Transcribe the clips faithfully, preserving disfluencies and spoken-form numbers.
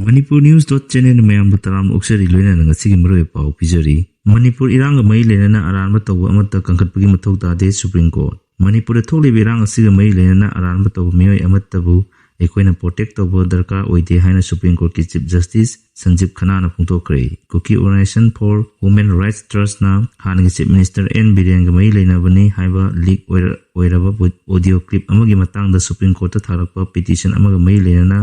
Manipur News dot channel ꯃꯌꯥꯝꯕꯨ ꯇꯔꯥꯝꯅ ꯑꯣꯛꯆꯔꯤ, ꯂꯣꯏꯅꯅ ꯉꯁꯤꯒꯤ ꯃꯔꯨꯑꯣꯏꯕ ꯄꯥꯎ ꯄꯤꯖꯔꯤ꯫ ꯃꯅꯤꯄꯨꯔ ꯏꯔꯥꯡꯒ ꯃꯔꯤ ꯂꯩꯅꯅ ꯑꯔꯥꯟꯕ ꯇꯧꯕ ꯑꯃꯠꯇ ꯀꯟꯈꯠꯄꯒꯤ ꯃꯊꯧ ꯇꯥꯗꯦ, Supreme Court꯫ ꯃꯅꯤꯄꯨꯔꯗ ꯊꯣꯛꯂꯤꯕ ꯏꯔꯥꯡ ꯑꯁꯤꯒ ꯃꯔꯤ ꯂꯩꯅꯅ ꯑꯔꯥꯟꯕ ꯇꯧꯕ ꯃꯤꯑꯣꯏ ꯑꯃꯠꯇꯕꯨ ꯑꯩꯈꯣꯏꯅ protect ꯇꯧꯕ ꯗꯔꯀꯥꯔ ꯑꯣꯏꯗꯦ ꯍꯥꯏꯅ Supreme Courtꯀꯤ Chief Justice ꯁꯟꯖꯤꯕ ꯈꯟꯅꯥꯅ ꯐꯣꯡꯗꯣꯛꯈ꯭ꯔꯦ꯫ Kuki Organization for Human Rights Trustꯅ ꯍꯥꯟꯅꯒꯤ Chief Minister ꯑꯦꯟ ꯕꯤꯔꯦꯟꯒ ꯃꯔꯤ ꯂꯩꯅꯕꯅꯤ ꯍꯥꯏꯕ leak ꯑꯣꯏꯔ-, ꯑꯣꯏꯔꯕ audio clip ꯑꯃꯒꯤ ꯃꯇꯥꯡꯗ Supreme Courtꯇ ꯊꯥꯔꯛꯄ petition ꯑꯃꯒ ꯃꯔꯤ ꯂꯩꯅꯅ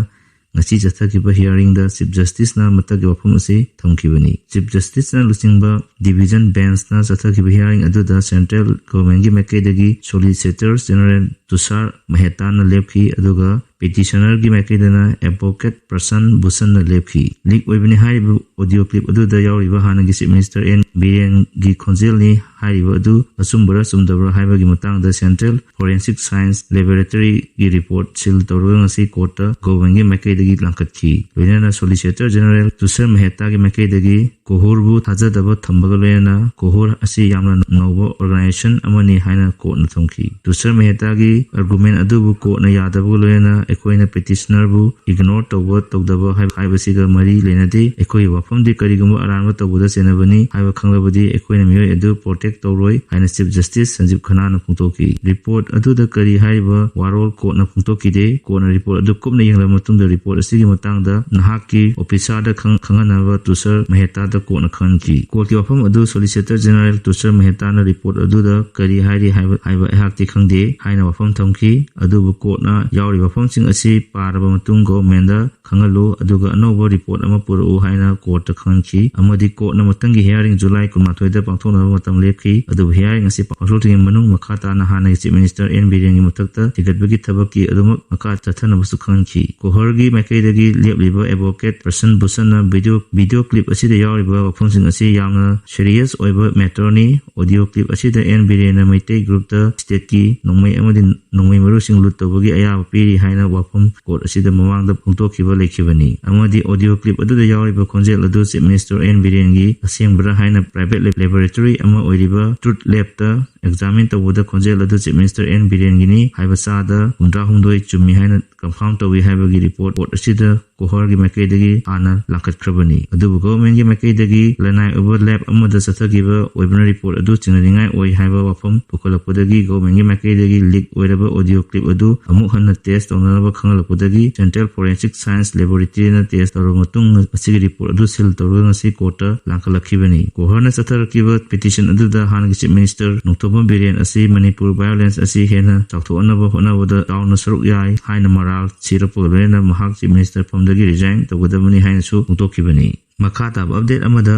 ꯉꯁꯤ ꯆꯠꯊꯈꯤꯕ hearingꯗ Chief Justiceꯅ ꯃꯊꯛꯀꯤ ꯋꯥꯐꯝ ꯑꯁꯤ ꯊꯝꯈꯤꯕꯅꯤ꯫ Chief Justiceꯅ ꯂꯨꯆꯤꯡꯕ Division Benchꯅ ꯆꯠꯊꯈꯤꯕ hearing ꯑꯗꯨꯗ Central Governmentꯀꯤ ꯃꯥꯏꯀꯩꯗꯒꯤ Solicitor General ꯇꯨꯁꯥꯔ ꯃꯦꯍꯇꯥꯅ ꯂꯦꯞꯈꯤ, ꯑꯗꯨꯒ petitionerꯒꯤ ꯃꯥꯏꯀꯩꯗꯅ Advocate ꯄ꯭ꯔꯁꯟ ꯚꯨꯁꯟꯅ ꯂꯦꯞꯈꯤ꯫ Leak ꯑꯣꯏꯕꯅꯤ ꯍꯥꯏꯔꯤꯕ audio clip ꯑꯗꯨꯗ ꯌꯥꯎꯔꯤꯕ ꯍꯥꯟꯅꯒꯤ Chief Minister ꯑꯦꯟ ꯕꯤꯔꯦꯟꯒꯤ ꯈꯣꯟꯖꯦꯜꯅꯤ ꯍꯥꯏꯔꯤꯕ ꯑꯗꯨ ꯑꯆꯨꯝꯕꯔꯥ ꯆꯨꯝꯗꯕꯔꯥ ꯍꯥꯏꯕꯒꯤ ꯃꯇꯥꯡꯗ Central Forensic Science Laboratoryꯒꯤ report seal ꯇꯧꯔꯒ ꯉꯁꯤ courtꯇ governmentꯀꯤ ꯃꯥꯏꯀꯩꯗꯒꯤ ꯂꯥꯡꯈꯠꯈꯤ꯫ ꯂꯣꯏꯅꯅ Solicitor General ꯇꯨꯁꯥꯔ ꯃꯦꯍꯇꯥꯒꯤ ꯃꯥꯏꯀꯩꯗꯒꯤ ꯀꯣꯍꯨꯔꯕꯨ ꯊꯥꯖꯗꯕ ꯊꯝꯕꯒ ꯂꯣꯏꯅꯅ ꯀꯣꯍꯨꯔ ꯑꯁꯤ ꯌꯥꯝꯅ ꯅꯧꯕ organization ꯑꯃꯅꯤ ꯍꯥꯏꯅ courtꯅ ꯊꯝꯈꯤ꯫ ꯇꯨꯁꯥꯔ ꯃꯦꯍꯇꯥꯒꯤ argument ꯑꯗꯨꯕꯨ courtꯅ ꯌꯥꯗꯕꯒ ꯂꯣꯏꯅꯅ ꯑꯩꯈꯣꯏꯅ petitionerꯕꯨ ignore ꯇꯧꯕ ꯇꯧꯗꯕ ꯍꯥꯏ-, ꯍꯥꯏꯕꯁꯤꯒ ꯃꯔꯤ ꯂꯩꯅꯗꯦ꯫ ꯑꯩꯈꯣꯏꯒꯤ ꯋꯥꯐꯝꯗꯤ ꯀꯔꯤꯒꯨꯝꯕ ꯑꯔꯥꯟꯕ ꯇꯧꯕꯗ ꯆꯦꯟꯅꯕꯅꯤ ꯍꯥꯏꯕ ꯈꯪꯂꯕꯗꯤ ꯑꯩꯈꯣꯏꯅ ꯃꯤꯑꯣꯏ ꯑꯗꯨ protect ꯇꯧꯔꯣꯏ ꯍꯥꯏꯅ Chief Justice ꯁꯟꯖꯤꯕ ꯈꯟꯅꯥꯅ ꯐꯣꯡꯗꯣꯛꯈꯤ꯫ Report ꯑꯗꯨꯗ ꯀꯔꯤ ꯍꯥꯏꯔꯤꯕ ꯋꯥꯔꯣꯜ courtꯅ ꯐꯣꯡꯗꯣꯛꯈꯤꯗꯦ꯫ Courtꯅ report ꯑꯗꯨ ꯀꯨꯞꯅ ꯌꯦꯡꯂꯕ ꯃꯇꯨꯡꯗ report ꯑꯁꯤꯒꯤ ꯃꯇꯥꯡꯗ ꯅꯍꯥꯛꯀꯤ officerꯗ ꯈꯪ-, ꯈꯪꯍꯟꯅꯕ ꯇꯨꯁꯥꯔ ꯃꯦꯍꯇꯥꯗ courtꯅ ꯈꯪꯍꯟꯈꯤ꯫ Courtꯀꯤ ꯋꯥꯐꯝ ꯑꯗꯨ Solicitor General ꯇꯨꯁꯥꯔ ꯃꯦꯍꯇꯥꯅ report ꯑꯗꯨꯗ ꯀꯔꯤ ꯍꯥꯏꯔꯤ ꯍꯥꯏꯕ, ꯍꯥꯏꯕ ꯑꯩꯍꯥꯛꯇꯤ ꯈꯪꯗꯦ ꯍꯥꯏꯅ ꯋꯥꯐꯝ ꯊꯝꯈꯤ꯫ ꯑꯗꯨꯕꯨ courtꯅ ꯌꯥꯎꯔꯤꯕ ꯋꯥꯐꯝꯁꯤꯡ ꯑꯁꯤ ꯄꯥꯔꯕ ꯃꯇꯨꯡ governmentꯗ ꯈꯪꯍꯜꯂꯨ, ꯑꯗꯨꯒ ꯑꯅꯧꯕ report ꯑꯃ ꯄꯨꯔꯛꯎ ꯍꯥꯏꯅ courtꯇ ꯈꯪꯍꯟꯈꯤ꯫ ꯑꯃꯗꯤ courtꯅ ꯃꯊꯪꯒꯤ hearing July ꯀꯨꯟꯃꯥꯊꯣꯏꯗ ꯄꯥꯡꯊꯣꯛꯅꯕ ꯃꯇꯝ ꯂꯦꯞꯈꯤ꯫ ꯑꯗꯨꯕꯨ hearing ꯑꯁꯤ ꯄꯥꯡꯊꯣꯛꯇ꯭ꯔꯤꯉꯩ ꯃꯅꯨꯡ ꯃꯈꯥ ꯇꯥꯅ ꯍꯥꯟꯅꯒꯤ Chief Minister ꯑꯦꯟ ꯕꯤꯔꯦꯟꯒꯤ ꯃꯊꯛꯇ ꯊꯤꯒꯠꯄꯒꯤ ꯊꯕꯛꯀꯤ ꯑꯗꯨꯃꯛ ꯃꯈꯥ ꯆꯠꯊꯅꯕꯁꯨ ꯈꯪꯍꯟꯈꯤ꯫ ꯀꯣꯍꯔꯒꯤ ꯃꯥꯏꯀꯩꯗꯒꯤ ꯂꯦꯞꯂꯤꯕ Advocate ꯄ꯭ꯔꯁꯟ ꯚꯨꯁꯟꯅ video, video clip ꯑꯁꯤꯗ ꯌꯥꯎꯔꯤꯕ ꯋꯥꯐꯝꯁꯤꯡ ꯑꯁꯤ ꯌꯥꯝꯅ serious ꯑꯣꯏꯕ matterꯅꯤ꯫ Audio clip ꯑꯁꯤꯗ ꯑꯦꯟ ꯕꯤꯔꯦꯟꯅ ꯃꯩꯇꯩ groupꯇ stateꯀꯤ ꯅꯣꯡꯃꯩ ꯑꯃꯗꯤ ꯅꯣꯡꯃꯩ ꯃꯔꯨꯁꯤꯡ loot ꯇꯧꯕꯒꯤ ꯑꯌꯥꯕ ꯄꯤꯔꯤ ꯍꯥꯏꯅ ꯋꯥꯐꯝ court ꯑꯁꯤꯗ ꯃꯃꯥꯡꯗ ꯐꯣꯡꯗꯣꯛꯈꯤꯕ ꯂꯩꯈꯤꯕꯅꯤ꯫ ꯑꯃꯗꯤ audio clip ꯑꯗꯨꯗ ꯌꯥꯎꯔꯤꯕ ꯈꯣꯟꯖꯦꯜ ꯑꯗꯨ Chief Minister ꯑꯦꯟ ꯕꯤꯔꯦꯟꯒꯤ ꯑꯁꯦꯡꯕꯔꯥ ꯍꯥꯏꯅ private laboratory ꯑꯃ ꯑꯣꯏꯔꯤꯕ Truth Labꯇ examine ꯇꯧꯕꯗ ꯈꯣꯟꯖꯦꯜ ꯑꯗꯨ Chief Minister ꯑꯦꯟ ꯕꯤꯔꯦꯟꯒꯤꯅꯤ ꯍꯥꯏꯕ ꯆꯥꯗ ꯍꯨꯝꯗ꯭ꯔꯥ ꯍꯨꯝꯗꯣꯏ ꯆꯨꯝꯃꯤ ꯍꯥꯏꯅ confirm ꯇꯧꯏ ꯍꯥꯏꯕꯒꯤ report court ꯑꯁꯤꯗ ꯀꯣꯍꯔꯒꯤ ꯃꯥꯏꯀꯩꯗꯒꯤ ꯍꯥꯟꯅ ꯂꯥꯡꯈꯠꯈ꯭ꯔꯕꯅꯤ꯫ ꯑꯗꯨꯕꯨ ꯒꯣꯚꯔꯟꯃꯦꯟꯠꯀꯤ ꯃꯥꯏꯀꯩꯗꯒꯤ ꯂꯅꯥꯏ ꯑꯣꯏꯕ ꯂꯦꯕ ꯑꯃꯗ ꯆꯠꯊꯈꯤꯕ ꯑꯣꯏꯕꯅ ꯔꯤꯄꯣꯔꯠ ꯑꯗꯨ ꯆꯤꯡꯅꯅꯤꯡꯉꯥꯏ ꯑꯣꯏ ꯍꯥꯏꯕ ꯋꯥꯐꯝ ꯄꯨꯈꯠꯂꯛꯄꯗꯒꯤ ꯒꯣꯚꯔꯟꯃꯦꯟꯠꯀꯤ ꯃꯥꯏꯀꯩꯗꯒꯤ ꯂꯤꯛ ꯑꯣꯏꯔꯕ ꯑꯣꯗꯤꯑꯣ ꯀ꯭ꯂꯤꯞ ꯑꯗꯨ ꯑꯃꯨꯛ ꯍꯟꯅ ꯇꯦꯁ ꯇꯧꯅꯅꯕ ꯈꯪꯍꯜꯂꯛꯄꯗꯒꯤ Central Forensic Science Laboratoryꯅ ꯇꯦꯁ ꯇꯧꯔꯕ ꯃꯇꯨꯡ ꯃꯁꯤꯒꯤ ꯔꯤꯄꯣꯔꯠ ꯑꯗꯨ ꯁꯤꯜ ꯇꯧꯔꯒ ꯉꯁꯤ ꯀꯣꯔꯠꯇ ꯂꯥꯡꯈꯠꯂꯛꯈꯤꯕꯅꯤ꯫ ꯀꯣꯍꯔꯅ ꯆꯠꯊꯔꯛꯈꯤꯕ ꯄꯤꯇꯤꯁꯟ ꯑꯗꯨꯗ ꯍꯥꯟꯅꯒꯤ ꯆꯤꯐ ꯃꯤꯅꯤꯁꯇꯔ ꯅꯣꯡꯊꯣꯝꯕꯝ ꯕꯤꯔꯦꯟ ꯑꯁꯤ ꯃꯅꯤꯄꯨꯔ ꯚꯥꯏꯑꯣꯂꯦꯟꯁ ꯑꯁꯤ ꯍꯦꯟꯅ ꯆꯥꯎꯊꯣꯛꯍꯟꯅꯕ ꯍꯣꯠꯅꯕꯗ ꯆꯥꯎꯅ ꯁꯔꯨꯛ ꯌꯥꯏ ꯍꯥꯏꯅ ꯃꯔꯥꯜ ꯁꯤꯔꯛꯄꯒ ꯂꯣꯏꯅꯅ ꯃꯍꯥꯛ ꯆꯤꯐ ꯃꯤꯅꯤꯁꯇꯔ ꯐꯝꯗꯒꯤ ꯔꯤꯖꯥꯏꯟ ꯇꯧꯒꯗꯕꯅꯤ ꯍꯥꯏꯅꯁꯨ ꯐꯣꯡꯗꯣꯛꯈꯤꯕꯅꯤ꯫ ꯃꯈꯥ ꯇꯥꯕ ꯑꯞꯗꯦꯠ ꯑꯃꯗ,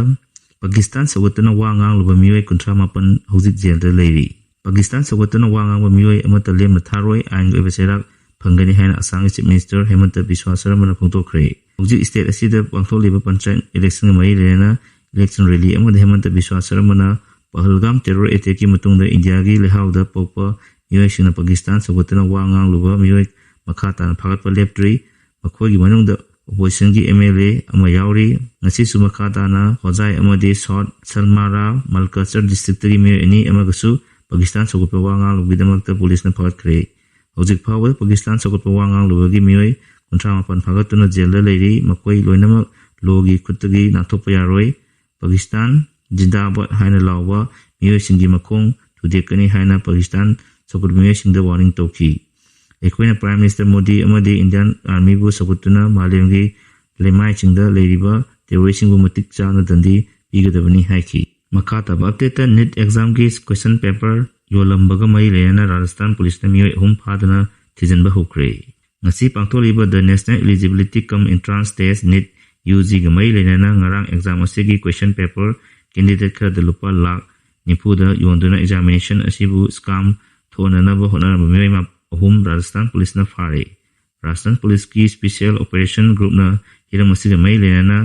ꯄꯥꯀꯤꯁꯇꯥꯟ ꯁꯧꯒꯠꯇꯨꯅ ꯋꯥ ꯉꯥꯡꯂꯨꯕ ꯃꯤꯑꯣꯏ ꯀꯨꯟꯊ꯭ꯔꯥ ꯃꯥꯄꯟ ꯍꯧꯖꯤꯛ ꯖꯦꯜꯗ ꯂꯩꯔꯤ꯫ ꯄꯥꯀꯤꯁꯇꯥꯟ ꯁꯧꯒꯠꯇꯨꯅ ꯋꯥ ꯉꯥꯡꯕ ꯃꯤꯑꯣꯏ ꯑꯃꯠꯇ ꯂꯦꯝꯅ ꯊꯥꯔꯣꯏ, ꯑꯥꯏꯟꯒꯤ ꯑꯣꯏꯕ ꯆꯩꯔꯥꯛ ꯐꯪꯒꯅꯤ ꯍꯥꯏꯅ ꯑꯁꯥꯝꯒꯤ ꯆꯤꯐ ꯃꯤꯅꯤꯁꯇꯔ ꯍꯦꯃꯟꯇ ꯕꯤꯁ꯭ꯋꯥ ꯁꯔꯃꯅ ꯐꯣꯡꯗꯣꯛꯈ꯭ꯔꯦ꯫ ꯍꯧꯖꯤꯛ ꯁ꯭ꯇꯦꯠ ꯑꯁꯤꯗ ꯄꯥꯡꯊꯣꯛꯂꯤꯕ ꯄꯟꯆꯥꯌꯠ ꯏꯂꯦꯛꯁꯟꯒ ꯃꯔꯤ ꯂꯩꯅꯅ ꯏꯂꯦꯛꯁꯟ ꯔꯦꯂꯤ ꯑꯃꯗ ꯍꯦꯃꯟꯇ ꯕꯤꯁ꯭ꯋꯥ ꯁꯔꯃꯅ ꯄꯍꯜꯒꯥꯝ ꯇꯦꯔꯣꯔ ꯑꯦꯇꯦꯛꯀꯤ ꯃꯇꯨꯡꯗ ꯏꯟꯗꯤꯌꯥꯒꯤ ꯂꯩꯍꯥꯎꯗ ꯄꯣꯛꯄ ꯃꯤꯑꯣꯏꯁꯤꯡꯅ ꯄꯥꯀꯤꯁꯇꯥꯟ ꯁꯧꯒꯠꯇꯨꯅ ꯋꯥ ꯉꯥꯡꯂꯨꯕ ꯃꯤꯑꯣꯏ ꯃꯈꯥ ꯇꯥꯅ ꯐꯥꯒꯠꯄ ꯂꯦꯞꯇ꯭ꯔꯤ꯫ ꯃꯈꯣꯏꯒꯤ ꯃꯅꯨꯡꯗ ꯑꯣꯄꯣꯖꯤꯁꯟꯒꯤ ꯑꯦꯝ ꯑꯦꯜ ꯑꯦ ꯑꯃ ꯌꯥꯎꯔꯤ꯫ ꯉꯁꯤꯁꯨ ꯃꯈꯥ ꯇꯥꯅ ꯍꯣꯖꯥꯏ ꯑꯃꯗꯤ ꯁꯥꯎꯠ ꯁꯜꯃꯥꯔꯥ ꯃꯜꯀꯆꯔ ꯗꯤꯁꯇ꯭ꯔꯤꯛꯇꯒꯤ ꯃꯤꯑꯣꯏ ꯑꯅꯤ ꯑꯃꯒꯁꯨ ꯄꯥꯀꯤꯁꯇꯥꯟ ꯁꯧꯒꯠꯄ ꯋꯥ ꯉꯥꯡꯂꯨꯕꯒꯤꯗꯃꯛꯇ ꯄꯨꯂꯤꯁꯅ ꯐꯥꯒꯠꯈ꯭ꯔꯦ꯫ ꯍꯧꯖꯤꯛ ꯐꯥꯎꯕꯗ ꯄꯥꯀꯤꯁꯇꯥꯟ ꯁꯧꯒꯠꯄ ꯋꯥ ꯉꯥꯡꯂꯨꯕꯒꯤ ꯃꯤꯑꯣꯏ ꯀꯨꯟꯊ꯭ꯔꯥ ꯃꯥꯄꯟ ꯐꯥꯒꯠꯇꯨꯅ ꯖꯦꯜꯗ ꯂꯩꯔꯤ꯫ ꯃꯈꯣꯏ ꯂꯣꯏꯅꯃꯛ ꯂꯣꯒꯤ ꯈꯨꯠꯇꯒꯤ ꯅꯥꯟꯊꯣꯛꯄ ꯌꯥꯔꯣꯏ꯫ ꯄꯥꯀꯤꯁꯇꯥꯟ ꯖꯤꯟꯗꯥꯕꯥꯗ ꯍꯥꯏꯅ ꯂꯥꯎꯕ ꯃꯤꯑꯣꯏꯁꯤꯡꯒꯤ ꯃꯈꯣꯡ ꯊꯨꯗꯦꯛꯀꯅꯤ ꯍꯥꯏꯅ ꯄꯥꯀꯤꯁꯇꯥꯟ ꯁꯧꯒꯠꯄ ꯃꯤꯑꯣꯏꯁꯤꯡꯗ ꯋꯥꯔꯅꯤꯡ ꯇꯧꯈꯤ꯫ ꯑꯩꯈꯣꯏꯅ ꯄ꯭ꯔꯥꯏꯝ ꯃꯤꯅꯤꯁꯇꯔ ꯃꯣꯗꯤ ꯑꯃꯗꯤ ꯏꯟꯗꯤꯌꯥꯟ ꯑꯥꯔꯃꯤꯕꯨ ꯁꯧꯒꯠꯇꯨꯅ ꯃꯥꯂꯦꯝꯒꯤ ꯂꯩꯃꯥꯏꯁꯤꯡꯗ ꯂꯩꯔꯤꯕ ꯇꯦꯔꯣꯔꯤꯁꯁꯤꯡꯕꯨ ꯃꯇꯤꯛ ꯆꯥꯅ ꯗꯟꯗꯤ ꯄꯤꯒꯗꯕꯅꯤ ꯍꯥꯏꯈꯤ꯫ ꯃꯈꯥ ꯇꯥꯕ ꯑꯞꯗꯦꯠꯇ, ꯅꯤꯠ ꯑꯦꯛꯖꯥꯝꯒꯤ ꯀꯣꯏꯁꯟ ꯄꯦꯄꯔ ꯌꯣꯜꯂꯝꯕꯒ ꯃꯔꯤ ꯂꯩꯅꯅ ꯔꯥꯖꯁꯊꯥꯟ ꯄꯨꯂꯤꯁꯅ ꯃꯤꯑꯣꯏ ꯑꯍꯨꯝ ꯐꯥꯗꯨꯅ ꯊꯤꯖꯤꯟꯕ ꯍꯧꯈ꯭ꯔꯦ꯫ ꯉꯁꯤ ꯄꯥꯡꯊꯣꯛꯂꯤꯕ The National Eligibility cum Entrance Test, NEET, U ꯖꯤꯒ ꯃꯔꯤ ꯂꯩꯅꯅ ꯉꯔꯥꯡ ꯑꯦꯛꯖꯥꯝ ꯑꯁꯤꯒꯤ ꯀꯣꯏꯁꯟ ꯄꯦꯄꯔ ꯀꯦꯟꯗꯤꯗꯦꯠ ꯈꯔꯗ ꯂꯨꯄꯥ ꯂꯥꯈ ꯅꯤꯐꯨꯗ ꯌꯣꯟꯗꯨꯅ ꯑꯦꯛꯖꯥꯃꯤꯅꯦꯁꯟ ꯑꯁꯤꯕꯨ ꯁ꯭ꯀꯥꯝ ꯊꯣꯛꯍꯟꯅꯅꯕ ꯍꯣꯠꯅꯔꯝꯕ ꯃꯤꯑꯣꯏ ꯃ-, ꯑꯍꯨꯝ ꯔꯥꯖꯁꯊꯥꯟ ꯄꯨꯂꯤꯁꯅ ꯐꯥꯔꯦ꯫ ꯔꯥꯖꯁꯊꯥꯟ ꯄꯨꯂꯤꯁꯀꯤ ꯁ꯭ꯄꯦꯁꯤꯌꯦꯜ ꯑꯣꯄꯔꯦꯁꯟ ꯒ꯭ꯔꯨꯞꯅ ꯍꯤꯔꯝ ꯑꯁꯤꯒ ꯃꯔꯤ ꯂꯩꯅꯅ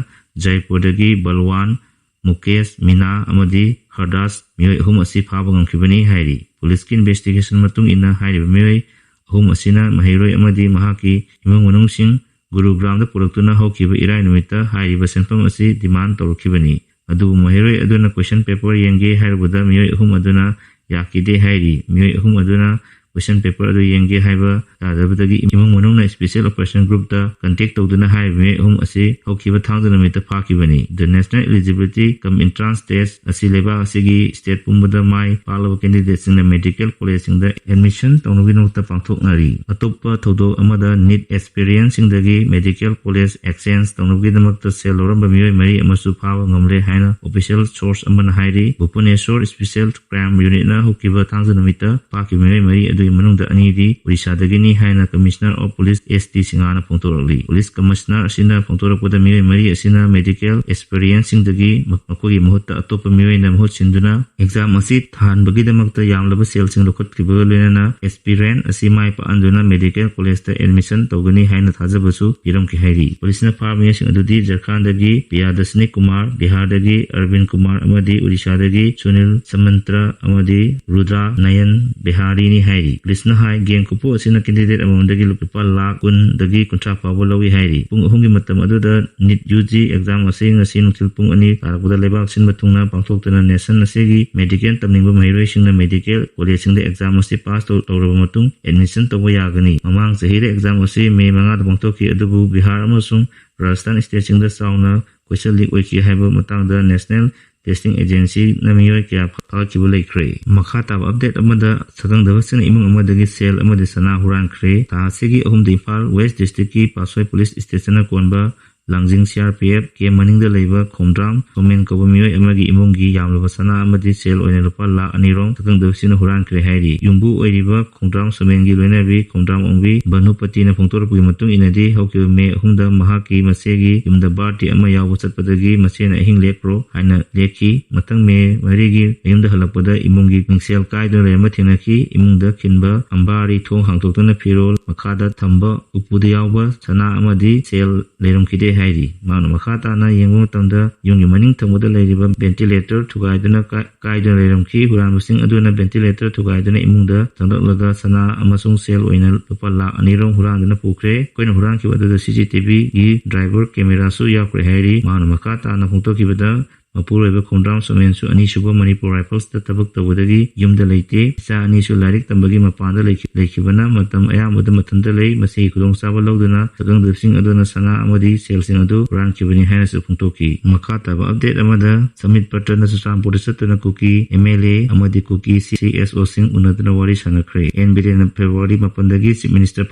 ꯖꯥꯏꯄꯨꯔꯗꯒꯤ ꯕꯜꯋꯥꯟ, ꯃꯨꯀꯦꯁ, ꯃꯤꯅꯥ ꯑꯃꯗꯤ ꯍꯔꯗꯥꯁ ꯃꯤꯑꯣꯏ ꯑꯍꯨꯝ ꯑꯁꯤ ꯐꯥꯕ ꯉꯝꯈꯤꯕꯅꯤ ꯍꯥꯏꯔꯤ꯫ ꯄꯨꯂꯤꯁꯀꯤ ꯏꯟꯚꯦꯁꯇꯤꯒꯦꯁꯟ ꯃꯇꯨꯡ ꯏꯟꯅ ꯍꯥꯏꯔꯤꯕ ꯃꯤꯑꯣꯏ ꯑꯍꯨꯝ ꯑꯁꯤꯅ ꯃꯍꯩꯔꯣꯏ ꯑꯃꯗꯤ ꯃꯍꯥꯛꯀꯤ ꯏꯃꯨꯡ ꯃꯅꯨꯡꯁꯤꯡ ꯒꯨꯔꯨꯒ꯭ꯔꯥꯝꯗ ꯄꯨꯔꯛꯇꯨꯅ ꯍꯧꯈꯤꯕ ꯏꯔꯥꯏ ꯅꯨꯃꯤꯠꯇ ꯍꯥꯏꯔꯤꯕ ꯁꯦꯟꯐꯝ ꯑꯁꯤ ꯗꯤꯃꯥꯟ ꯇꯧꯔꯛꯈꯤꯕꯅꯤ꯫ ꯑꯗꯨꯕꯨ ꯃꯍꯩꯔꯣꯏ ꯑꯗꯨꯅ ꯀꯣꯏꯁꯟ ꯄꯦꯄꯔ ꯌꯦꯡꯒꯦ ꯍꯥꯏꯔꯨꯕꯗ ꯃꯤꯑꯣꯏ ꯑꯍꯨꯝ ꯑꯗꯨꯅ ꯌꯥꯈꯤꯗꯦ ꯍꯥꯏꯔꯤ꯫ ꯃꯤꯑꯣꯏ ꯑꯍꯨꯝ ꯑꯗꯨꯅ question paper ꯑꯗꯨ ꯌꯦꯡꯒꯦ ꯍꯥꯏꯕ ꯇꯥꯗꯕꯗꯒꯤ ꯏꯃꯨꯡ ꯃꯅꯨꯡꯅ Special Operation Groupꯇ contact ꯇꯧꯗꯨꯅ ꯍꯥꯏꯔꯤꯕ ꯃꯤꯑꯣꯏ ꯑꯍꯨꯝ ꯑꯁꯤ ꯍꯧꯈꯤꯕ ꯊꯥꯡꯖ ꯅꯨꯃꯤꯠꯇ ꯐꯥꯈꯤꯕꯅꯤ꯫ The National Eligibility cum Entrance Test ꯑꯁꯤ ꯂꯩꯕꯥꯛ ꯑꯁꯤꯒꯤ state ꯄꯨꯝꯕꯗ ꯃꯥꯏ ꯄꯥꯛꯂꯕ candidateꯁꯤꯡꯅ medical collegeꯁꯤꯡꯗ admission ꯇꯧꯅꯕꯒꯤꯗꯃꯛꯇ ꯄꯥꯡꯊꯣꯛꯅꯔꯤ꯫ ꯑꯇꯣꯞꯄ ꯊꯧꯗꯣꯛ ꯑꯃꯗ NEET aspirantsꯁꯤꯡꯗꯒꯤ medical college exchange ꯇꯧꯅꯕꯒꯤꯗꯃꯛꯇ ꯁꯦꯜ ꯂꯧꯔꯝꯕ ꯃꯤꯑꯣꯏ ꯃꯔꯤ ꯑꯃꯁꯨ ꯐꯥꯕ ꯉꯝꯂꯦ ꯍꯥꯏꯅ official source ꯑꯃꯅ ꯍꯥꯏꯔꯤ꯫ ꯚꯨꯕꯅꯦꯁꯣꯔ Special Crime Unitꯅ ꯍꯧꯈꯤꯕ ꯊꯥꯡꯖ ꯅꯨꯃꯤꯠꯇ ꯐꯥꯈꯤꯕ ꯃꯤꯑꯣꯏ ꯃꯔꯤ ꯑꯗꯨꯒꯤ ꯃꯅꯨꯡꯗ ꯑꯅꯤꯗꯤ ꯑꯣꯔꯤꯁꯥꯗꯒꯤꯅꯤ ꯍꯥꯏꯅ Commissioner of Police S T ꯁꯤꯡꯍꯥꯅ ꯐꯣꯡꯗꯣꯔꯛꯂꯤ꯫ Police Commissioner ꯑꯁꯤꯅ ꯐꯣꯡꯗꯣꯔꯛꯄꯗ ꯃꯤꯑꯣꯏ ꯃꯔꯤ ꯑꯁꯤꯅ medical experienceꯁꯤꯡꯗꯒꯤ ꯃ-, ꯃꯈꯣꯏꯒꯤ ꯃꯍꯨꯠꯇ ꯑꯇꯣꯞꯄ ꯃꯤꯑꯣꯏꯅ ꯃꯍꯨꯠ ꯁꯤꯟꯗꯨꯅ exam ꯑꯁꯤ ꯊꯥꯍꯟꯕꯒꯤꯗꯃꯛꯇ ꯌꯥꯝꯂꯕ ꯁꯦꯜꯁꯤꯡ ꯂꯧꯈꯠꯈꯤꯕꯒ ꯂꯣꯏꯅꯅ aspirant ꯑꯁꯤ ꯃꯥꯏ ꯄꯥꯛꯍꯟꯗꯨꯅ medical collegeꯇ admission ꯇꯧꯒꯅꯤ ꯍꯥꯏꯅ ꯊꯥꯖꯕꯁꯨ ꯄꯤꯔꯝꯈꯤ ꯍꯥꯏꯔꯤ꯫ Policeꯅ ꯐꯥꯕ ꯃꯤꯑꯣꯏꯁꯤꯡ ꯑꯗꯨꯗꯤ ꯖꯔꯈꯥꯟꯗꯒꯤ ꯄ꯭ꯔꯤꯌꯥꯗꯁꯅꯤ ꯀꯨꯃꯥꯔ, ꯕꯤꯍꯥꯔꯗꯒꯤ ꯑꯔꯕꯤꯟ ꯀꯨꯃꯥꯔ ꯑꯃꯗꯤ ꯑꯣꯔꯤꯁꯥꯗꯒꯤ ꯁꯨꯅꯤꯜ ꯁꯃꯟꯇ꯭ꯔ ꯑꯃꯗꯤ ꯔꯨꯗ꯭ꯔꯥ ꯅꯌꯟ ꯕꯤꯍꯥꯔꯤꯅꯤ ꯍꯥꯏꯔꯤ꯫ Policeꯅ ꯍꯥꯏ, gang ꯀꯨꯞꯄꯨ ꯑꯁꯤꯅ candidate ꯑꯃꯃꯝꯗꯒꯤ ꯂꯨꯄꯥ ꯂꯥꯈ ꯀꯨꯟꯗꯒꯤ ꯀꯨꯟꯊ꯭ꯔꯥ ꯐꯥꯎꯕ ꯂꯧꯏ ꯍꯥꯏꯔꯤ꯫ ꯄꯨꯡ ꯑꯍꯨꯝꯒꯤ ꯃꯇꯝ ꯑꯗꯨꯗ NEET UG exam ꯑꯁꯤ ꯉꯁꯤ ꯅꯨꯡꯊꯤꯜ ꯄꯨꯡ ꯑꯅꯤ ꯇꯥꯔꯛꯄꯗ ꯂꯩꯕꯥꯛ ꯁꯤꯟꯕ ꯊꯨꯡꯅ ꯄꯥꯡꯊꯣꯛꯇꯨꯅ nation ꯑꯁꯤꯒꯤ medical ꯇꯝꯅꯤꯡꯕ ꯃꯍꯩꯔꯣꯏꯁꯤꯡꯅ medical collegeꯁꯤꯡꯗ exam ꯑꯁꯤ pass ꯇꯧ-, ꯇꯧꯔꯕ ꯃꯇꯨꯡ admission ꯇꯧꯕ ꯌꯥꯒꯅꯤ꯫ ꯃꯃꯥꯡ ꯆꯍꯤꯗ exam ꯑꯁꯤ May ꯃꯉꯥꯗ ꯄꯥꯡꯊꯣꯛꯈꯤ, ꯑꯗꯨꯕꯨ ꯕꯤꯍꯥꯔ ꯑꯃꯁꯨꯡ ꯔꯥꯖꯁꯊꯥꯟ stateꯁꯤꯡꯗ ꯆꯥꯎꯅ question leak ꯑꯣꯏꯈꯤ ꯍꯥꯏꯕ ꯃꯇꯥꯡꯗ National Testing Agencyꯅ ꯃꯤꯑꯣꯏ ꯀꯌꯥ ꯐꯥꯒꯠꯈꯤꯕ ꯂꯩꯈ꯭ꯔꯦ꯫ ꯃꯈꯥ ꯇꯥꯕ update ꯑꯃꯗ, ꯁꯛꯈꯪꯗꯕꯁꯤꯡꯅ ꯏꯃꯨꯡ ꯑꯃꯗꯒꯤ ꯁꯦꯜ ꯑꯃꯗꯤ ꯁꯅꯥ ꯍꯨꯔꯥꯟꯈ꯭ꯔꯦ꯫ ꯊꯥ ꯑꯁꯤꯒꯤ ꯑꯍꯨꯝꯗ ꯏꯝꯐꯥꯜ West Districtꯀꯤ ꯄꯥꯠꯁꯣꯏ Police Stationꯅ ꯀꯣꯟꯕ ꯂꯥꯡꯖꯤꯡ C R P F camp ꯃꯅꯤꯡꯗ ꯂꯩꯕ ꯈꯣꯡꯗ꯭ꯔꯥꯝ ꯁꯣꯃꯦꯟ ꯀꯧꯕ ꯃꯤꯑꯣꯏ ꯑꯃꯒꯤ ꯏꯃꯨꯡꯒꯤ ꯌꯥꯝꯂꯕ ꯁꯅꯥ ꯑꯃꯗꯤ ꯁꯦꯜ ꯑꯣꯏꯅ ꯂꯨꯄꯥ ꯂꯥꯈ ꯑꯅꯤ ꯔꯣꯝ ꯁꯛꯈꯪꯗꯕꯁꯤꯡꯅ ꯍꯨꯔꯥꯟꯈ꯭ꯔꯦ ꯍꯥꯏꯔꯤ꯫ ꯌꯨꯝꯕꯨ ꯑꯣꯏꯔꯤꯕ ꯈꯣꯡꯗ꯭ꯔꯥꯝ ꯁꯣꯃꯦꯟꯒꯤ ꯂꯣꯏꯅꯕꯤ ꯈꯣꯡꯗ꯭ꯔꯥꯝ ꯑꯣꯡꯕꯤ ꯚꯥꯅꯨꯄꯇꯤꯅ ꯐꯣꯡꯗꯣꯔꯛꯄꯒꯤ ꯃꯇꯨꯡ ꯏꯟꯅꯗꯤ, ꯍꯧꯈꯤꯕ May ꯑꯍꯨꯝꯗ ꯃꯍꯥꯛꯀꯤ ꯃꯆꯦꯒꯤ ꯌꯨꯝꯗ birthday ꯑꯃ ꯌꯥꯎꯕ ꯆꯠꯄꯗꯒꯤ ꯃꯆꯦꯅ ꯑꯍꯤꯡ ꯂꯦꯛꯈ꯭ꯔꯣ ꯍꯥꯏꯅ ꯂꯦꯛꯈꯤ꯫ ꯃꯊꯪ May ꯃꯔꯤꯒꯤ ꯃꯌꯨꯝꯗ ꯍꯜꯂꯛꯄꯗ ꯏꯃꯨꯡꯒꯤ ꯃꯤꯡꯁꯦꯜ ꯀꯥꯏꯗꯨꯅ ꯂꯩꯔꯝꯕ ꯊꯦꯡꯅꯈꯤ꯫ ꯏꯃꯨꯡꯗ ꯈꯤꯟꯕ ꯑꯝꯕꯥꯔꯤ, ꯊꯣꯡ ꯍꯥꯡꯗꯣꯛꯇꯨꯅ ꯐꯤꯔꯣꯜ ꯃꯈꯥꯗ ꯊꯝꯕ ꯎꯄꯨꯗ ꯌꯥꯎꯕ ꯁꯅꯥ ꯑꯃꯗꯤ ꯁꯦꯜ ꯂꯩꯔꯝꯈꯤꯗꯦ ꯍꯥꯏꯔꯤ꯫ ꯃꯍꯥꯛꯅ ꯃꯈꯥ ꯇꯥꯅ ꯌꯦꯡꯕ ꯃꯇꯝꯗ ꯌꯨꯝꯒꯤ ꯃꯅꯤꯡ ꯊꯪꯕꯗ ꯂꯩꯔꯤꯕ ventilator ꯊꯨꯒꯥꯏꯗꯨꯅ ꯀꯥꯏ-, ꯀꯥꯏꯗꯨꯅ ꯂꯩꯔꯝꯈꯤ꯫ ꯍꯨꯔꯥꯟꯕꯁꯤꯡ ꯑꯗꯨꯅ ventilator ꯊꯨꯒꯥꯏꯗꯨꯅ ꯏꯃꯨꯡꯗ ꯆꯪꯂꯛꯂꯒ ꯁꯅꯥ ꯑꯃꯁꯨꯡ ꯁꯦꯜ ꯑꯣꯏꯅ ꯂꯨꯄꯥ ꯂꯥꯈ ꯑꯅꯤ ꯔꯣꯝ ꯍꯨꯔꯥꯟꯗꯨꯅ ꯄꯨꯈ꯭ꯔꯦ꯫ ꯑꯩꯈꯣꯏꯅ ꯍꯨꯔꯥꯟꯈꯤꯕ ꯑꯗꯨꯗ C C T Vꯒꯤ driver cameraꯁꯨ ꯌꯥꯎꯈ꯭ꯔꯦ ꯍꯥꯏꯔꯤ꯫ ꯃꯍꯥꯛꯅ ꯃꯈꯥ ꯇꯥꯅ ꯐꯣꯡꯗꯣꯛꯈꯤꯕꯗ, ꯃꯄꯨꯔꯣꯏꯕ ꯈꯣꯡꯗ꯭ꯔꯥꯝ ꯁꯣꯃꯦꯟꯁꯨ ꯑꯅꯤꯁꯨꯕ ꯃꯅꯤꯄꯨꯔ ꯔꯥꯏꯐꯜꯁꯇ ꯊꯕꯛ ꯇꯧꯕꯗꯒꯤ ꯌꯨꯝꯗ ꯂꯩꯇꯦ꯫ ꯏꯆꯥ ꯑꯅꯤꯁꯨ ꯂꯥꯏꯔꯤꯛ ꯇꯝꯕꯒꯤ ꯃꯄꯥꯟꯗ ꯂꯩꯈꯤ-, ꯂꯩꯈꯤꯕꯅ ꯃꯇꯝ ꯑꯌꯥꯝꯕꯗ ꯃꯊꯟꯇ ꯂꯩ꯫ ꯃꯁꯤꯒꯤ ꯈꯨꯗꯣꯡꯆꯥꯕ ꯂꯧꯗꯨꯅ ꯁꯛꯈꯪꯗꯕꯁꯤꯡ ꯑꯗꯨꯅ ꯁꯅꯥ ꯑꯃꯗꯤ ꯁꯦꯜꯁꯤꯡ ꯑꯗꯨ ꯍꯨꯔꯥꯟꯈꯤꯕꯅꯤ ꯍꯥꯏꯅꯁꯨ ꯐꯣꯡꯗꯣꯛꯈꯤ꯫ ꯃꯈꯥ ꯇꯥꯕ ꯑꯞꯗꯦꯠ ꯑꯃꯗ, ꯁꯝꯕꯤꯠ ꯄꯇ꯭ꯔꯅ ꯆꯨꯔꯆꯥꯟꯄꯨꯔꯗ ꯆꯠꯇꯨꯅ ꯀꯨꯀꯤ ꯑꯦꯝ ꯑꯦꯜ ꯑꯦ ꯑꯃꯗꯤ ꯀꯨꯀꯤ ꯁꯤ ꯑꯦꯁ ꯑꯣꯁꯤꯡ ꯎꯅꯗꯨꯅ ꯋꯥꯔꯤ ꯁꯥꯟꯅꯈ꯭ꯔꯦ꯫ ꯑꯦꯟ ꯕꯤꯔꯦꯟꯅ ꯐꯦꯕ꯭ꯔꯨꯋꯥꯔꯤ ꯃꯥꯄꯟꯗꯒꯤ ꯆꯤꯐ ꯃꯤꯅꯤꯁꯇꯔ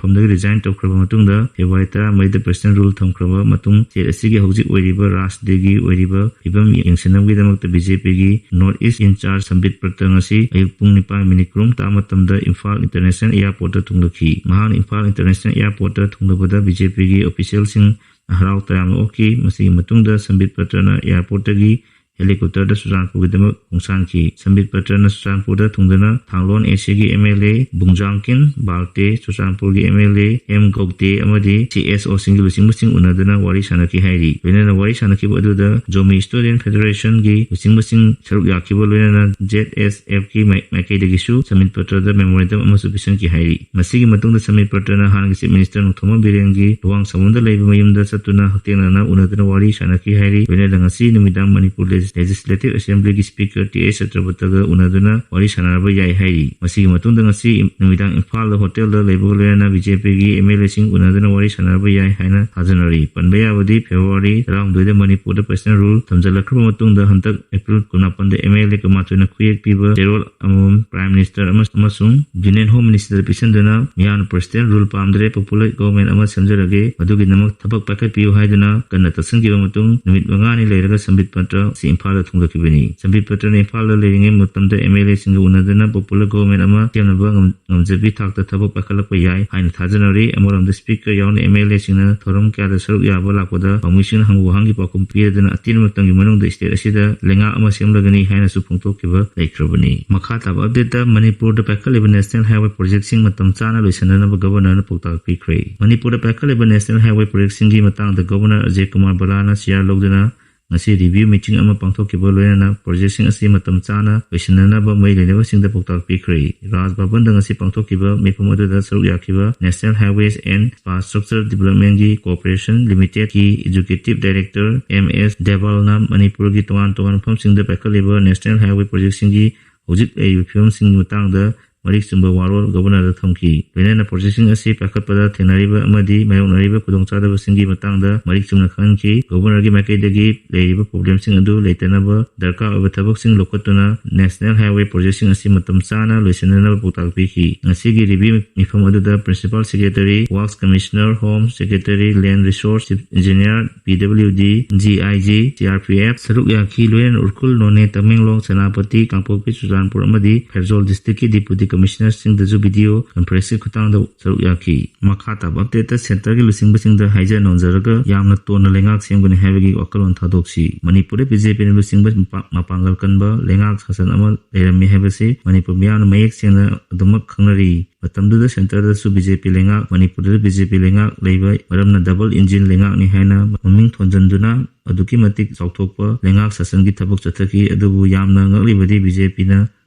ꯐꯝꯗꯒꯤ ꯔꯤꯖꯥꯏꯟ ꯇꯧꯈ꯭ꯔꯕ ꯃꯇꯨꯡꯗ ꯐꯦꯕ꯭ꯔꯨꯋꯥꯔꯤ ꯇꯔꯥꯃꯔꯤꯗ ꯄ꯭ꯔꯦꯁꯤꯗꯦꯟ ꯔꯨꯜ ꯊꯝꯈ꯭ꯔꯕ ꯃꯇꯨꯡ ꯁ꯭ꯇꯦꯠ ꯑꯁꯤꯒꯤ ꯍꯧꯖꯤꯛ ꯑꯣꯏꯔꯤꯕ ꯔꯥꯖꯅꯤꯇꯤꯒꯤ ꯑꯣꯏꯔꯤꯕ ꯐꯤꯕꯝ ꯌꯦꯡꯁꯤꯟꯅꯕꯒꯤꯗꯃꯛꯇ ꯕꯤ ꯖꯦ ꯄꯤꯒꯤ north east incharge Sambit Patra ꯉꯁꯤ ꯑꯌꯨꯛ ꯄꯨꯡ ꯅꯤꯄꯥꯟ ꯃꯤꯅꯤꯠ ꯀꯨꯟ ꯇꯥꯕ ꯃꯇꯝꯗ ꯏꯝꯐꯥꯜ ꯏꯟꯇꯔꯅꯦꯁꯅꯦꯜ ꯑꯦꯌꯥꯔꯄꯣꯔꯠꯇ ꯊꯨꯡꯂꯈꯤ꯫ ꯃꯍꯥꯛꯅ ꯏꯝꯐꯥꯜ ꯏꯟꯇꯔꯅꯦꯁꯅꯦꯜ ꯑꯦꯌꯥꯔꯄꯣꯔꯠꯇ ꯊꯨꯡꯂꯕꯗ ꯕꯤ ꯖꯦ ꯄꯤꯒꯤ ꯑꯣꯐꯤꯁꯤꯌꯦꯜꯁꯤꯡ ꯍꯔꯥꯎ ꯇꯌꯥꯝꯅ ꯑꯣꯛꯈꯤ꯫ ꯃꯁꯤꯒꯤ ꯃꯇꯨꯡꯗ ꯁꯝꯕꯤꯠ ꯄꯇ꯭ꯔꯅ ꯑꯦꯌꯥꯔꯄꯣꯔꯠꯇꯒꯤ ꯍꯦꯂꯤꯀꯣꯞꯇꯔꯗ ꯆꯨꯔꯆꯥꯟꯄꯨꯔꯒꯤꯗꯃꯛ ꯈꯣꯡꯁꯥꯟꯈꯤ꯫ ꯁꯝꯕꯤꯠ ꯄꯇ꯭ꯔꯅ ꯆꯨꯔꯆꯥꯟꯄꯨꯔꯗ ꯊꯨꯡꯗꯨꯅ ꯊꯥꯡꯂꯣꯟ ꯑꯦ ꯁꯤꯒꯤ ꯑꯦꯝ ꯑꯦꯜ ꯑꯦ ꯕꯨꯡꯖꯥꯡꯀꯤꯟ ꯕꯥꯜꯇꯦ, ꯆꯨꯔꯆꯥꯟꯄꯨꯔꯒꯤ ꯑꯦꯝ ꯑꯦꯜ ꯑꯦ ꯑꯦꯝ ꯒꯧꯇꯦ ꯑꯃꯗꯤ ꯁꯤ ꯑꯦꯁ ꯑꯣꯁꯤꯡꯒꯤ ꯂꯨꯆꯤꯡꯕꯁꯤꯡ ꯎꯅꯗꯨꯅ ꯋꯥꯔꯤ ꯁꯥꯟꯅꯈꯤ ꯍꯥꯏꯔꯤ꯫ ꯂꯣꯏꯅꯅ ꯋꯥꯔꯤ ꯁꯥꯟꯅꯈꯤꯕ ꯑꯗꯨꯗ ꯖꯣꯃꯤ ꯁ꯭ꯇꯨꯗꯦꯟꯠ ꯐꯦꯗꯔꯦꯁꯟꯒꯤ ꯂꯨꯆꯤꯡꯕꯁꯤꯡ ꯁꯔꯨꯛ ꯌꯥꯈꯤꯕ, ꯂꯣꯏꯅꯅ ꯖꯦꯗ ꯑꯦꯁ ꯑꯦꯐꯀꯤ ꯃꯥꯏ-, ꯃꯥꯏꯀꯩꯗꯒꯤꯁꯨ ꯁꯝꯕꯤꯠ ꯄꯇ꯭ꯔꯗ ꯃꯦꯃꯣꯔꯦꯟꯗꯝ ꯑꯃꯁꯨ ꯄꯤꯁꯤꯟꯈꯤ ꯍꯥꯏꯔꯤ꯫ ꯃꯁꯤꯒꯤ ꯃꯇꯨꯡꯗ ꯁꯝꯕꯤꯠ ꯄꯇ꯭ꯔꯅ ꯍꯥꯟꯅꯒꯤ ꯆꯤꯐ ꯃꯤꯅꯤꯁꯇꯔ ꯅꯣꯡꯊꯣꯝꯕꯝ ꯕꯤꯔꯦꯟꯒꯤ ꯂꯨꯋꯥꯡꯁꯪꯕꯝꯗ ꯂꯩꯕ ꯃꯌꯨꯝꯗ ꯆꯠꯇꯨꯅ ꯍꯛꯊꯦꯡꯅꯅ ꯎꯅꯗꯨꯅ ꯋꯥꯔꯤ ꯁꯥꯟꯅꯈꯤ ꯍꯥꯏꯔꯤ꯫ ꯂꯣꯏꯅꯅ ꯉꯁꯤ ꯅꯨꯃꯤꯗꯥꯡ ꯃꯅꯤꯄꯨꯔ ꯂꯦꯖꯤꯁꯂꯦꯇꯤꯚ ꯑꯦꯁꯦꯝꯕ꯭ꯂꯤꯒꯤ ꯁ꯭ꯄꯤꯀꯔ ꯇꯤ ꯑꯩꯆ ꯁꯇ꯭ꯌꯕ꯭ꯔꯇꯒ ꯎꯅꯗꯨꯅ ꯋꯥꯔꯤ ꯁꯥꯟꯅꯔꯕ ꯌꯥꯏ ꯍꯥꯏꯔꯤ꯫ ꯃꯁꯤꯒꯤ ꯃꯇꯨꯡꯗ ꯉꯁꯤ ꯅꯨꯃꯤꯗꯥꯡ ꯏꯝꯐꯥꯜꯗ ꯍꯣꯇꯦꯜꯗ ꯂꯩꯕꯒ ꯂꯣꯏꯅꯅ ꯕꯤ ꯖꯦ ꯄꯤꯒꯤ ꯑꯦꯝ ꯑꯦꯜ ꯑꯦꯁꯤꯡ ꯎꯅꯗꯨꯅ ꯋꯥꯔꯤ ꯁꯥꯟꯅꯔꯕ ꯌꯥꯏ ꯍꯥꯏꯅ ꯊꯥꯖꯅꯔꯤ꯫ ꯄꯟꯕ ꯌꯥꯕꯗꯤ, ꯐꯦꯕ꯭ꯔꯨꯋꯥꯔꯤ ꯇꯔꯥꯍꯨꯝꯗꯣꯏꯗ ꯃꯅꯤꯄꯨꯔꯗ ꯄ꯭ꯔꯦꯁꯤꯗꯦꯟ ꯔꯨꯜ ꯊꯝꯖꯤꯜꯂꯛꯈ꯭ꯔꯕ ꯃꯇꯨꯡꯗ ꯍꯟꯗꯛ ꯑꯦꯄ꯭ꯔꯤꯜ ꯀꯨꯟꯃꯥꯄꯟꯗ ꯑꯦꯝ ꯑꯦꯜ ꯑꯦ ꯀꯨꯟꯃꯥꯊꯣꯏꯅ ꯈꯨꯌꯦꯛ ꯄꯤꯕ ꯆꯦꯔꯣꯜ ꯑꯃꯃꯝ ꯄ꯭ꯔꯥꯏꯝ ꯃꯤꯅꯤꯁꯇꯔ ꯑꯃ-, ꯑꯃꯁꯨꯡ ꯌꯨꯅꯤꯌꯟ ꯍꯣꯝ ꯃꯤꯅꯤꯁꯇꯔꯗ ꯄꯤꯁꯤꯟꯗꯨꯅ, "ꯃꯤꯌꯥꯝꯅ ꯄ꯭ꯔꯦꯁꯤꯗꯦꯟ ꯔꯨꯜ ꯄꯥꯝꯗ꯭ꯔꯦ, ꯄꯣꯄꯨꯂꯔ ꯒꯣꯚꯔꯟꯃꯦꯟꯠ ꯑꯃ ꯁꯦꯝꯖꯔꯒꯦ, ꯃꯗꯨꯒꯤꯗꯃꯛ ꯊꯕꯛ ꯄꯥꯏꯈꯠꯄꯤꯌꯨ" ꯍꯥꯏꯗꯨꯅ ꯀꯟꯅ ꯇꯛꯁꯤꯟꯈꯤꯕ ꯃꯇꯨꯡ, ꯅꯨꯃꯤꯠ ꯃꯉꯥꯅꯤ ꯂꯩꯔꯒ ꯁꯝꯕꯤꯠ ꯄꯇ꯭ꯔ ꯑꯁꯤ ꯏꯝꯐꯥꯜꯗ ꯊꯨꯡꯂꯈꯤꯕꯅꯤ꯫ ꯁꯝꯕꯤꯠ ꯄꯇ꯭ꯔꯅ ꯏꯝꯐꯥꯜꯗ ꯂꯩꯔꯤꯉꯩ ꯃꯇꯝꯗ ꯑꯦꯝ ꯑꯦꯜ ꯑꯦꯁꯤꯡꯒ ꯎꯅꯗꯨꯅ ꯄꯣꯄꯨꯂꯔ ꯒꯣꯚꯔꯟꯃꯦꯟꯠ ꯑꯃ ꯁꯦꯝꯅꯕ ꯉꯝ-, ꯉꯝꯖꯕꯤ ꯊꯥꯛꯇ ꯊꯕꯛ ꯄꯥꯏꯈꯠꯂꯛꯄ ꯌꯥꯏ ꯍꯥꯏꯅ ꯊꯥꯖꯅꯔꯤ꯫ ꯑꯃꯔꯣꯝꯗ ꯁ꯭ꯄꯤꯀꯔ ꯌꯥꯎꯅ ꯑꯦꯝ ꯑꯦꯜ ꯑꯦꯁꯤꯡꯅ ꯊꯧꯔꯝ ꯀꯌꯥꯗ ꯁꯔꯨꯛ ꯌꯥꯕ ꯂꯥꯛꯄꯗ ꯄꯥꯎꯃꯤꯁꯤꯡꯅ ꯍꯪꯕ ꯋꯥꯍꯪꯒꯤ ꯄꯥꯎꯈꯨꯝ ꯄꯤꯔꯗꯨꯅ ꯑꯇꯦꯟꯕ ꯃꯇꯝꯒꯤ ꯃꯅꯨꯡꯗ ꯁ꯭ꯇꯦꯠ ꯑꯁꯤꯗ ꯂꯩꯉꯥꯛ ꯑꯃ ꯁꯦꯝꯂꯒꯅꯤ ꯍꯥꯏꯅꯁꯨ ꯐꯣꯡꯗꯣꯛꯈꯤꯕ ꯂꯩꯈ꯭ꯔꯕꯅꯤ꯫ ꯃꯈꯥ ꯇꯥꯕ ꯑꯞꯗꯦꯠꯇ, ꯃꯅꯤꯄꯨꯔꯗ ꯄꯥꯏꯈꯠꯂꯤꯕ ꯅꯦꯁꯅꯦꯜ ꯍꯥꯏꯋꯦ ꯄ꯭ꯔꯣꯖꯦꯛꯁꯤꯡ ꯃꯇꯝ ꯆꯥꯅ ꯂꯣꯏꯁꯤꯟꯅꯅꯕ ꯒꯕꯔꯅꯔꯅ ꯄꯥꯎꯇꯥꯛ ꯄꯤꯈ꯭ꯔꯦ꯫ ꯃꯅꯤꯄꯨꯔꯗ ꯄꯥꯏꯈꯠꯂꯤꯕ ꯅꯦꯁꯅꯦꯜ ꯍꯥꯏꯋꯦ ꯄ꯭ꯔꯣꯖꯦꯛꯁꯤꯡꯒꯤ ꯃꯇꯥꯡꯗ ꯒꯕꯔꯅꯔ ꯑꯖꯌ ꯀꯨꯃꯥꯔ ꯕꯂꯥꯅ ꯁꯤꯌꯥꯔ ꯂꯧꯗꯨꯅ ꯉꯁꯤ review meeting ꯑꯃ ꯄꯥꯡꯊꯣꯛꯈꯤꯕ ꯂꯣꯏꯅꯅ projectꯁꯤꯡ ꯑꯁꯤ ꯃꯇꯝ ꯆꯥꯅ ꯂꯣꯏꯁꯤꯟꯅꯅꯕ ꯃꯔꯤ ꯂꯩꯅꯕꯁꯤꯡꯗ ꯄꯥꯎꯇꯥꯛ ꯄꯤꯈ꯭ꯔꯦ꯫ ꯔꯥꯖ ꯚꯕꯟꯗ ꯉꯁꯤ ꯄꯥꯡꯊꯣꯛꯈꯤꯕ ꯃꯤꯐꯝ ꯑꯗꯨꯗ ꯁꯔꯨꯛ ꯌꯥꯈꯤꯕ National Highways and Infrastructure Developmentꯀꯤ Corporation Limitedꯀꯤ Executive Director M S Devalna ꯃꯅꯤꯄꯨꯔꯒꯤ ꯇꯣꯉꯥꯟ ꯇꯣꯉꯥꯟꯕ ꯃꯐꯝꯁꯤꯡꯗ ꯄꯥꯏꯈꯠꯂꯤꯕ National Highway projectꯁꯤꯡꯒꯤ ꯍꯧꯖꯤꯛ ꯂꯩꯔꯤꯕ ꯐꯤꯕꯝꯁꯤꯡꯒꯤ ꯃꯇꯥꯡꯗ ꯃꯔꯤꯛ ꯆꯨꯝꯕ ꯋꯥꯔꯣꯜ Governorꯗ ꯊꯝꯈꯤ꯫ ꯂꯣꯏꯅꯅ projectꯁꯤꯡ ꯑꯁꯤ ꯄꯥꯏꯈꯠꯄꯗ ꯊꯦꯡꯅꯔꯤꯕ ꯑꯃꯗꯤ ꯃꯥꯌꯣꯛꯅꯔꯤꯕ ꯈꯨꯗꯣꯡꯆꯥꯗꯕꯁꯤꯡꯒꯤ ꯃꯇꯥꯡꯗ ꯃꯔꯤꯛ ꯆꯨꯝꯅ ꯈꯪꯍꯟꯈꯤ꯫ Governorꯒꯤ ꯃꯥꯏꯀꯩꯗꯒꯤ ꯂꯩꯔꯤꯕ problemꯁꯤꯡ ꯑꯗꯨ ꯂꯩꯇꯅꯕ ꯗꯔꯀꯥꯔ ꯑꯣꯏꯕ ꯊꯕꯛꯁꯤꯡ ꯂꯧꯈꯠꯇꯨꯅ National Highway projectꯁꯤꯡ ꯑꯁꯤ ꯃꯇꯝ ꯆꯥꯅ ꯂꯣꯏꯁꯤꯟꯅꯅꯕ ꯄꯥꯎꯇꯥꯛ ꯄꯤꯈꯤ꯫ ꯉꯁꯤꯒꯤ review ꯃꯤꯐꯝ ꯑꯗꯨꯗ Principal Secretary, Works Commissioner, Home Secretary, Land Resource, Chief Engineer, P W D, G I G, C R P F ꯁꯔꯨꯛ ꯌꯥꯈꯤ꯫ ꯂꯣꯏꯅꯅ ꯎꯈ꯭ꯔꯨꯜ, ꯅꯣꯅꯦ, ꯇꯃꯦꯡꯂꯣꯡ, ꯁꯦꯅꯥꯄꯇꯤ, ꯀꯥꯡꯄꯣꯛꯄꯤ, ꯆꯨꯔꯆꯥꯟꯄꯨꯔ ꯑꯃꯗꯤ ꯐꯦꯔꯖꯣꯜ districtꯀꯤ Deputy Commissionerꯁꯤꯡꯗꯁꯨ video conferenceꯀꯤ ꯈꯨꯠꯊꯥꯡꯗ ꯁꯔꯨꯛ ꯌꯥꯈꯤ꯫ ꯃꯈꯥ ꯇꯥꯕ updateꯇ centreꯒꯤ ꯂꯨꯆꯤꯡꯕꯁꯤꯡꯗ ꯍꯥꯏꯖ ꯅꯣꯟꯖꯔꯒ ꯌꯥꯝꯅ ꯇꯣꯟꯅ ꯂꯩꯉꯥꯛ ꯁꯦꯝꯒꯅꯤ ꯍꯥꯏꯕꯒꯤ ꯋꯥꯈꯜꯂꯣꯟ ꯊꯥꯗꯣꯛꯁꯤ꯫ ꯃꯅꯤꯄꯨꯔꯗ BJPꯅ ꯂꯨꯆꯤꯡꯕ ꯃꯄꯥ-, ꯃꯄꯥꯡꯒꯜ ꯀꯟꯕ ꯂꯩꯉꯥꯛ ꯁꯥꯁꯟ ꯑꯃ ꯂꯩꯔꯝꯃꯤ ꯍꯥꯏꯕꯁꯤ ꯃꯅꯤꯄꯨꯔ ꯃꯤꯌꯥꯝꯅ ꯃꯌꯦꯛ ꯁꯦꯡꯅ ꯑꯗꯨꯃꯛ ꯈꯪꯅꯔꯤ꯫ ꯃꯇꯝꯗꯨꯗ centreꯗꯁꯨ BJP ꯂꯩꯉꯥꯛ, ꯃꯅꯤꯄꯨꯔꯗ BJP ꯂꯩꯉꯥꯛ ꯂꯩꯕ ꯃꯔꯝꯅ double engine ꯂꯩꯉꯥꯛꯅꯤ ꯍꯥꯏꯅ ꯃꯃꯤꯡ ꯊꯣꯟꯖꯟꯗꯨꯅ ꯑꯗꯨꯛꯀꯤ ꯃꯇꯤꯛ ꯆꯥꯎꯊꯣꯛꯄ ꯂꯩꯉꯥꯛ ꯁꯥꯁꯟꯒꯤ ꯊꯕꯛ ꯆꯠꯊꯈꯤ꯫ ꯑꯗꯨꯕꯨ ꯌꯥꯝꯅ ꯉꯛꯂꯤꯕꯗꯤ BJPꯅ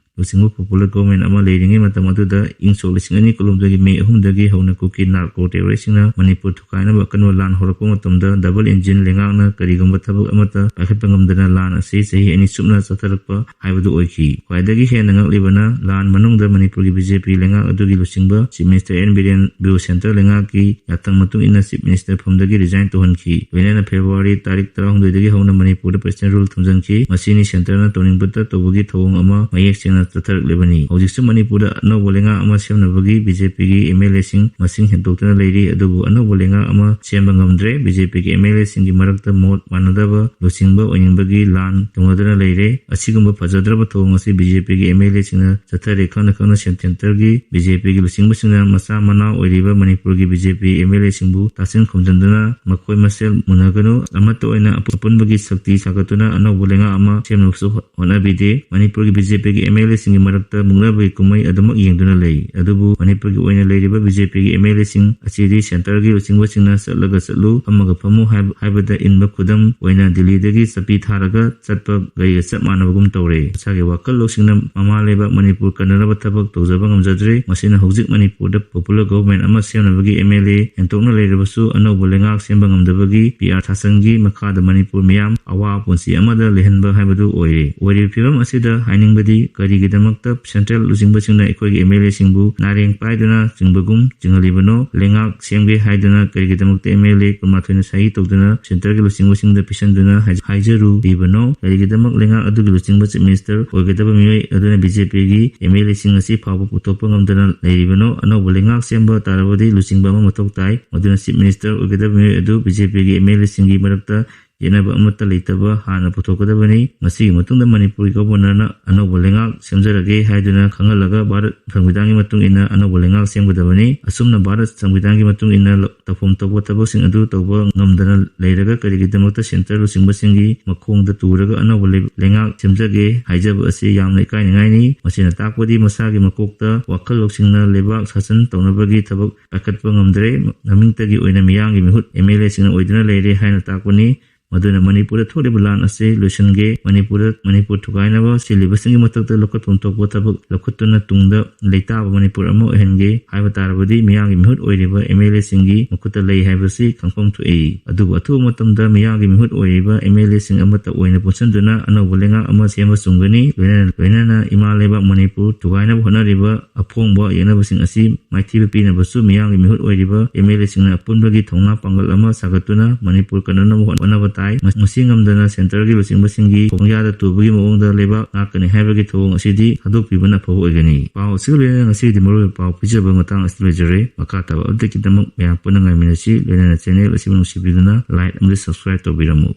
ꯂꯨꯆꯤꯡꯕ popular government ꯑꯃ ꯂꯩꯔꯤꯉꯩ ꯃꯇꯝ ꯑꯗꯨꯗ ꯏꯪ ꯁꯣꯛ ꯂꯤꯁꯤꯡ ꯑꯅꯤ ꯀꯨꯟꯍꯨꯝꯗꯣꯏꯒꯤ ꯃꯦ ꯑꯍꯨꯝꯗꯒꯤ ꯍꯧꯅ ꯀꯨꯀꯤ narco terroristꯁꯤꯡꯅ ꯃꯅꯤꯄꯨꯔ ꯊꯨꯒꯥꯏꯅꯕ ꯑꯀꯟꯕ ꯂꯥꯟ ꯍꯧꯔꯛꯄ ꯃꯇꯝꯗ double engine ꯂꯩꯉꯥꯛꯅ ꯀꯔꯤꯒꯨꯝꯕ ꯊꯕꯛ ꯑꯃꯠꯇ ꯄꯥꯏꯈꯠꯄ ꯉꯝꯗꯅ ꯂꯥꯟ ꯑꯁꯤ ꯆꯍꯤ ꯑꯅꯤ ꯆꯨꯞꯅ ꯆꯠꯊꯔꯛꯄ ꯍꯥꯏꯕꯗꯨ ꯑꯣꯏꯈꯤ꯫ ꯈ꯭ꯋꯥꯏꯗꯒꯤ ꯍꯦꯟꯅ ꯉꯛꯂꯤꯕꯅ ꯂꯥꯟ ꯃꯅꯨꯡꯗ ꯃꯅꯤꯄꯨꯔꯒꯤ BJP ꯂꯩꯉꯥꯛ ꯑꯗꯨꯒꯤ ꯂꯨꯆꯤꯡꯕ Chief Minister N Biren ꯕꯤꯔꯨ centre ꯂꯩꯉꯥꯛꯀꯤ ꯌꯥꯊꯪ ꯃꯇꯨꯡ ꯏꯟꯅ Chief Minister ꯐꯝꯗꯒꯤ resign ꯇꯧꯍꯟꯈꯤ꯫ ꯂꯣꯏꯅꯅ February ꯇꯥꯔꯤꯛ ꯇꯔꯥꯍꯨꯝꯗꯣꯏꯗꯒꯤ ꯍꯧꯅ ꯃꯅꯤꯄꯨꯔꯗ President rule ꯊꯝꯖꯤꯟꯈꯤ꯫ ꯃꯁꯤꯅꯤ centreꯅ ꯇꯧꯅꯤꯡꯕꯇ ꯇꯧꯕꯒꯤ ꯊꯧꯑꯣꯡ ꯑꯃ ꯃꯌꯦꯛ ꯁꯦꯡꯅ ꯆꯠꯊꯔꯛꯂꯤꯕꯅꯤ꯫ ꯍꯧꯖꯤꯛꯁꯨ ꯃꯅꯤꯄꯨꯔꯗ ꯑꯅꯧꯕ ꯂꯩꯉꯥꯛ ꯑꯃ ꯁꯦꯝꯅꯕꯒꯤ BJPꯒꯤ MLAꯁꯤꯡ ꯃꯁꯤꯡ ꯍꯦꯟꯗꯣꯛꯇꯨꯅ ꯂꯩꯔꯤ, ꯑꯗꯨꯕꯨ ꯑꯅꯧꯕ ꯂꯩꯉꯥꯛ ꯑꯃ ꯁꯦꯝꯕ ꯉꯝꯗ꯭ꯔꯦ꯫ BJPꯒꯤ MLAꯁꯤꯡꯒꯤ ꯃꯔꯛꯇ ꯃꯣꯠ ꯃꯥꯟꯅꯗꯕ ꯂꯨꯆꯤꯡꯕ ꯑꯣꯏꯅꯤꯡꯕꯒꯤ ꯂꯥꯟ ꯇꯧꯅꯗꯨꯅ ꯂꯩꯔꯦ꯫ ꯑꯁꯤꯒꯨꯝꯕ ꯐꯖꯗ꯭ꯔꯕ ꯊꯧꯑꯣꯡ ꯑꯁꯤ BJPꯒꯤ MLAꯁꯤꯡꯅ ꯆꯠꯊꯔꯦ꯫ ꯈꯪꯅ ꯈꯪꯅ centreꯒꯤ BJPꯒꯤ ꯂꯨꯆꯤꯡꯕꯁꯤꯡꯅ ꯃꯆꯥ ꯃꯅꯥꯎ ꯑꯣꯏꯔꯤꯕ ꯃꯅꯤꯄꯨꯔꯒꯤ BJP MLAꯁꯤꯡꯕꯨ ꯇꯥꯁꯤꯟ ꯈꯣꯝꯖꯤꯟꯗꯨꯅ ꯃꯈꯣꯏ ꯃꯁꯦꯜ ꯃꯨꯟꯅꯒꯅꯨ, ꯑꯃꯠꯇ ꯑꯣꯏꯅ ꯑꯄꯨ-, ꯑꯄꯨꯟꯕꯒꯤ ꯁꯛꯇꯤ ꯁꯥꯒꯠꯇꯨꯅ ꯑꯅꯧꯕ ꯂꯩꯉꯥꯛ ꯑꯃ ꯁꯦꯝꯅꯕꯁꯨ ꯍꯣꯠꯅꯕꯤꯗꯦ꯫ ꯃꯅꯤꯄꯨꯔꯒꯤ BJPꯒꯤ MLA ꯁꯤꯡꯒꯤ ꯃꯔꯛꯇ ꯃꯨꯛꯅꯕꯒꯤ ꯀꯨꯝꯍꯩ ꯑꯗꯨꯃꯛ ꯌꯦꯡꯗꯨꯅ ꯂꯩ꯫ ꯑꯗꯨꯕꯨ ꯃꯅꯤꯄꯨꯔꯒꯤ ꯑꯣꯏꯅ ꯂꯩꯔꯤꯕ ꯕꯤ ꯖꯦ ꯄꯤꯒꯤ ꯑꯦꯝ ꯑꯦꯜ ꯑꯦꯁꯤꯡ ꯑꯁꯤꯗꯤ ꯁꯦꯟꯇꯔꯒꯤ ꯂꯨꯆꯤꯡꯕꯁꯤꯡꯅ "ꯆꯠꯂꯒ ꯆꯠꯂꯨ, ꯐꯝꯃꯒ ꯐꯝꯃꯨ" ꯍꯥꯏꯕ, ꯍꯥꯏꯕꯗ ꯏꯟꯕ ꯈꯨꯗꯝ ꯑꯣꯏꯅ ꯗꯤꯜꯂꯤꯗꯒꯤ ꯆꯠꯄꯤ ꯊꯥꯔꯒ ꯆꯠꯄ ꯒꯥꯔꯤꯒ ꯆꯞ ꯃꯥꯟꯅꯕꯒꯨꯝ ꯇꯧꯔꯦ꯫ ꯃꯁꯥꯒꯤ ꯋꯥꯈꯜ ꯂꯧꯁꯤꯡꯅ ꯃꯃꯥ ꯂꯩꯕꯥꯛ ꯃꯅꯤꯄꯨꯔ ꯀꯟꯅꯅꯕ ꯊꯕꯛ ꯇꯧꯖꯕ ꯉꯝꯖꯗ꯭ꯔꯦ꯫ ꯃꯁꯤꯅ ꯍꯧꯖꯤꯛ ꯃꯅꯤꯄꯨꯔꯗ ꯄꯣꯄꯨꯂꯔ ꯒꯣꯚꯔꯟꯃꯦꯟ ꯑꯃ ꯁꯦꯝꯅꯕꯒꯤ ꯑꯦꯝ ꯑꯦꯜ ꯑꯦ ꯍꯦꯟꯇꯣꯛꯅ ꯂꯩꯔꯕꯁꯨ ꯑꯅꯧꯕ ꯂꯩꯉꯥꯛ ꯁꯦꯝꯕ ꯉꯝꯗꯕꯒꯤ ꯄꯤ ꯑꯥꯔ ꯁꯥꯁꯟꯒꯤ ꯃꯈꯥꯗ ꯃꯅꯤꯄꯨꯔ ꯃꯤꯌꯥꯝ ꯑꯋꯥꯕ ꯄꯨꯟꯁꯤ ꯑꯃꯗ ꯂꯩꯍꯟꯕ ꯍꯥꯏꯕꯗꯨ ꯑꯣꯏꯔꯦ꯫ ꯑꯣꯏꯔꯤꯕ ꯐꯤꯕꯝ ꯑꯁꯤꯗ ꯍꯥꯏꯅꯤꯡꯕꯗꯤ ꯀꯔꯤꯒꯤꯗꯃꯛꯇ ꯁꯦꯟꯇ꯭ꯔꯦꯜ ꯂꯨꯆꯤꯡꯕꯁꯤꯡꯅ ꯑꯩꯈꯣꯏꯒꯤ ꯑꯦꯝ ꯑꯦꯜ ꯑꯦꯁꯤꯡꯕꯨ ꯅꯥꯔꯦꯡ ꯄꯥꯏꯗꯨꯅ ꯆꯤꯡꯕꯒꯨꯝ ꯆꯤꯡꯍꯜꯂꯤꯕꯅꯣ? ꯂꯩꯉꯥꯛ ꯁꯦꯝꯒꯦ ꯍꯥꯏꯗꯨꯅ ꯀꯔꯤꯒꯤꯗꯃꯛꯇ ꯑꯦꯝ ꯑꯦꯜ ꯑꯦ ꯀꯨꯟꯃꯥꯊꯣꯏꯅ ꯁꯍꯤ ꯇꯧꯗꯨꯅ ꯁꯦꯟꯇꯔꯒꯤ ꯂꯨꯆꯤꯡꯕꯁꯤꯡꯗ ꯄꯤꯁꯤꯟꯗꯨꯅ ꯍꯥꯏ-, ꯍꯥꯏꯖꯔꯨꯔꯤꯕꯅꯣ? ꯀꯔꯤꯒꯤꯗꯃꯛ ꯂꯩꯉꯥꯛ ꯑꯗꯨꯒꯤ ꯂꯨꯆꯤꯡꯕ ꯆꯤꯐ ꯃꯤꯅꯤꯁꯇꯔ ꯑꯣꯏꯒꯗꯕ ꯃꯤꯑꯣꯏ ꯑꯗꯨꯅ ꯕꯤ ꯖꯦ ꯄꯤꯒꯤ ꯑꯦꯝ ꯑꯦꯜ ꯑꯦꯁꯤꯡ ꯑꯁꯤ ꯐꯥꯎꯕ ꯄꯨꯊꯣꯛꯄ ꯉꯝꯗꯅ ꯂꯩꯔꯤꯕꯅꯣ? ꯑꯅꯧꯕ ꯂꯩꯉꯥꯛ ꯁꯦꯝꯕ ꯇꯥꯔꯕꯗꯤ ꯂꯨꯆꯤꯡꯕ ꯑꯃ ꯃꯊꯧ ꯇꯥꯏ꯫ ꯃꯗꯨꯅ ꯆꯤꯐ ꯃꯤꯅꯤꯁꯇꯔ ꯑꯣꯏꯒꯗꯕ ꯃꯤꯑꯣꯏ ꯑꯗꯨ ꯕꯤ ꯖꯦ ꯄꯤꯒꯤ ꯑꯦꯝ ꯑꯦꯜ ꯑꯦꯁꯤꯡꯒꯤ ꯃꯔꯛꯇ ꯌꯦꯠꯅꯕ ꯑꯃꯠꯇ ꯂꯩꯇꯕ ꯍꯥꯟꯅ ꯄꯨꯊꯣꯛꯀꯗꯕꯅꯤ꯫ ꯃꯁꯤꯒꯤ ꯃꯇꯨꯡꯗ ꯃꯅꯤꯄꯨꯔꯒꯤ ꯒꯣꯚꯔꯅꯔꯅ ꯑꯅꯧꯕ ꯂꯩꯉꯥꯛ ꯁꯦꯝꯖꯔꯒꯦ ꯍꯥꯏꯗꯨꯅ ꯈꯪꯍꯜꯂꯒ ꯚꯥꯔꯠ ꯁꯪꯕꯤꯙꯥꯟꯒꯤ ꯃꯇꯨꯡ ꯏꯟꯅ ꯑꯅꯧꯕ ꯂꯩꯉꯥꯛ ꯁꯦꯝꯒꯗꯕꯅꯤ꯫ ꯑꯁꯨꯝꯅ ꯚꯥꯔꯠ ꯁꯪꯕꯤꯙꯥꯟꯒꯤ ꯃꯇꯨꯡ ꯏꯟꯅ ꯇꯧꯐꯝ ꯊꯣꯛꯄ ꯊꯕꯛꯁꯤꯡ ꯑꯗꯨ ꯇꯧꯕ ꯉꯝꯗꯅ ꯂꯩꯔꯒ ꯀꯔꯤꯒꯤꯗꯃꯛꯇ ꯁꯦꯟꯇꯔ ꯂꯨꯆꯤꯡꯕꯁꯤꯡꯒꯤ ꯃꯈꯣꯡꯗ ꯇꯨꯔꯒ ꯑꯅꯧꯕ ꯂꯩ-, ꯂꯩꯉꯥꯛ ꯁꯦꯝꯖꯒꯦ ꯍꯥꯏꯖꯕ ꯑꯁꯤ ꯌꯥꯝꯅ ꯏꯀꯥꯏꯅꯤꯡꯉꯥꯏꯅꯤ꯫ ꯃꯁꯤꯅ ꯇꯥꯛꯄꯗꯤ ꯃꯁꯥꯒꯤ ꯃꯀꯣꯛꯇ ꯋꯥꯈꯜ ꯂꯧꯁꯤꯡꯅ ꯂꯩꯕꯥꯛ ꯁꯥꯁꯟ ꯇꯧꯅꯕꯒꯤ ꯊꯕꯛ ꯄꯥꯏꯈꯠꯄ ꯉꯝꯗ꯭ꯔꯦ꯫ ꯃꯃꯤꯡꯇꯒꯤ ꯑꯣꯏꯅ ꯃꯤꯌꯥꯝꯒꯤ ꯃꯤꯍꯨꯠ ꯑꯦꯝ ꯑꯦꯜ ꯑꯦꯁꯤꯡꯅ ꯑꯣꯏꯗꯨꯅ ꯂꯩꯔꯦ ꯍꯥꯏꯅ ꯇꯥꯛꯄꯅꯤ꯫ ꯃꯗꯨꯅ ꯃꯅꯤꯄꯨꯔꯗ ꯊꯣꯛꯂꯤꯕ ꯂꯥꯟ ꯑꯁꯤ ꯂꯣꯏꯁꯤꯟꯒꯦ, ꯃꯅꯤꯄꯨꯔꯗ, ꯃꯅꯤꯄꯨꯔ ꯊꯨꯒꯥꯏꯅꯕ ꯁꯤꯜꯂꯤꯕꯁꯤꯡꯒꯤ ꯃꯊꯛꯇ ꯂꯧꯈꯠꯐꯝ ꯊꯣꯛꯄ ꯊꯕꯛ ꯂꯧꯈꯠꯇꯨꯅ ꯇꯨꯡꯗ ꯂꯩꯇꯥꯕ ꯃꯅꯤꯄꯨꯔ ꯑꯃ ꯑꯣꯏꯍꯟꯒꯦ ꯍꯥꯏꯕ ꯇꯥꯔꯕꯗꯤ ꯃꯤꯌꯥꯝꯒꯤ ꯃꯤꯍꯨꯠ ꯑꯣꯏꯔꯤꯕ ꯑꯦꯝ ꯑꯦꯜ ꯑꯦꯁꯤꯡꯒꯤ ꯃꯈꯨꯠꯇ ꯂꯩ ꯍꯥꯏꯕꯁꯤ ꯈꯪꯐꯝ ꯊꯣꯛꯏ꯫ ꯑꯗꯨꯕꯨ ꯑꯊꯨꯕ ꯃꯇꯝꯗ ꯃꯤꯌꯥꯝꯒꯤ ꯃꯤꯍꯨꯠ ꯑꯣꯏꯔꯤꯕ ꯑꯦꯝ ꯑꯦꯜ ꯑꯦꯁꯤꯡ ꯑꯃꯠꯇ ꯑꯣꯏꯅ ꯄꯨꯟꯁꯤꯟꯗꯨꯅ ꯑꯅꯧꯕ ꯂꯩꯉꯥꯛ ꯑꯃ ꯁꯦꯝꯕ ꯆꯨꯝꯒꯅꯤ꯫ ꯂꯣꯏꯅꯅ, ꯂꯣꯏꯅꯅ ꯏꯃꯥ ꯂꯩꯕꯥꯛ ꯃꯅꯤꯄꯨꯔ ꯊꯨꯒꯥꯏꯅꯕ ꯍꯣꯠꯅꯔꯤꯕ ꯑꯐꯣꯡꯕ ꯌꯦꯛꯅꯕꯁꯤꯡ ꯑꯁꯤ ꯃꯥꯏꯊꯤꯕ ꯄꯤꯅꯕꯁꯨ ꯃꯤꯌꯥꯝꯒꯤ ꯃꯤꯍꯨꯠ ꯑꯣꯏꯔꯤꯕ ꯑꯦꯝ ꯑꯦꯜ ꯑꯦꯁꯤꯡꯅ ꯑꯄꯨꯟꯕꯒꯤ ꯊꯧꯅꯥ ꯄꯥꯡꯒꯜ ꯑꯃ ꯁꯥꯒꯠꯇꯨꯅ ꯃꯅꯤꯄꯨꯔ ꯀꯟꯅꯅꯕ ꯍꯣꯠꯅꯕ ꯇꯥꯏ꯫ ꯃ-, ꯃꯁꯤ ꯉꯝꯗꯅ ꯁꯦꯟꯇꯔꯒꯤ ꯂꯨꯆꯤꯡꯕꯁꯤꯡꯒꯤ ꯈꯣꯡꯌꯥꯗ ꯇꯨꯕꯒꯤ ꯃꯑꯣꯡꯗ ꯂꯩꯕꯥꯛ ꯉꯥꯛꯀꯅꯤ ꯍꯥꯏꯕꯒꯤ ꯊꯧꯑꯣꯡ ꯑꯁꯤꯗꯤ ꯊꯥꯗꯣꯛꯄꯤꯕꯅ ꯑꯐꯕ ꯑꯣꯏꯒꯅꯤ꯫ ꯄꯥꯎ ꯑꯁꯤꯒ ꯂꯣꯏꯅꯅ ꯉꯁꯤꯒꯤꯗꯤ ꯃꯔꯨꯑꯣꯏꯕ ꯄꯥꯎ ꯄꯤꯖꯕ ꯃꯇꯥꯡ ꯑꯁꯤꯗ ꯂꯣꯏꯖꯔꯦ꯫ ꯃꯈꯥ ꯇꯥꯕ ꯑꯞꯗꯦꯠꯀꯤꯗꯃꯛ ꯃꯌꯥꯝ ꯄꯨꯟꯅ ꯉꯥꯏꯃꯤꯟꯅꯁꯤ꯫ ꯂꯣꯏꯅꯅ ꯆꯦꯅꯦꯜ ꯑꯁꯤꯕꯨ ꯅꯨꯡꯁꯤꯕꯤꯗꯨꯅ ꯂꯥꯏꯛ ꯑꯃꯗꯤ ꯁꯕꯁꯀ꯭ꯔꯥꯏꯕ ꯇꯧꯕꯤꯔꯝꯃꯨ꯫